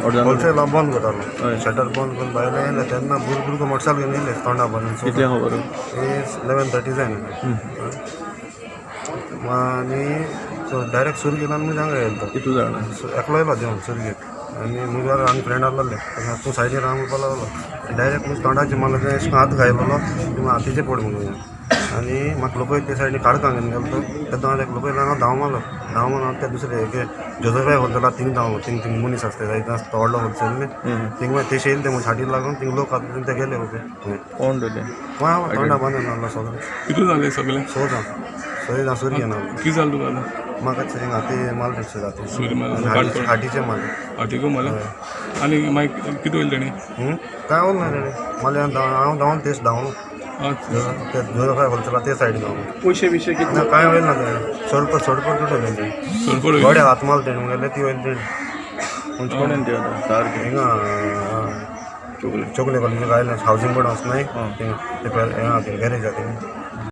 Wholesale हांव बंद करतालो. हय. शटर बंद करून भायले येयले तेन्ना भुरगो भुरगो मोटरसायकल घेवन येयले तोंडा बांदून. कितल्या खबर? 11:30 जायना. आनी डायरेक्ट सुरू घेवन आनी म्हज्या हांगा येयलो तो. कितू जाणा? एकलो येयलो देंवन सुरगेक आनी मुखार आनी फ्रेंड आहलोले. तेन्ना तूं सायडीन राव म्हणपा लागलो. डायरेक्ट म्हज्या तोंडाचे मारलो. तें अशें हात घायलेलो ती हातीचे पड म्हणून. आनी म्हाका लोक ते सायडीन काडकां घेवन गेलो तो. तेन्ना हांव एक लोक हांव धांव मारलो. धांव मारलो ते दुसरे एक जोजफाय होलसेला थिंग धांवलो. थिंग थिंग मनीस आसता जायते आसता व्हडलो होलसेल न्ही, थिंग मागीर तेश येयले. ते म्हज्या हाटीर लागून थिंग लोक आसले, ते गेले ओके. कोण ते? हांव तोंडा बांदून आहलो सगळें. कितू जालें सगळें? 6 जाण, 6 जाण सुरी घेवन आहलो. कितें जालें तुका आतां? म्हाका हिंगा हाती मारले जाती. सुरी मारली? हाटीचे मारले. हातीकू मारलें आनी मागीर कितें वयलें तेणी? काय उरना तेणी मारले. हांव धांवन तेच धांवलो. ते जोजफाय होलसेला ते सायडीन धांवलो. पयशे बिशे कितले? ना, कांय वयल ना तेणें. सोडपट सोडपट वयलें तेणें. सोडपड. गड्या हात मारले तेणें मुगेले, ती वयली तेणें. कोण ते आतां सारकें? हिंगा. चोगले. चोगले कॉलेजी आयलें, हावजींग बोर्ड आसा न्हय थिंगा, ते हें आहा, गॅरेज आहा थिंगा.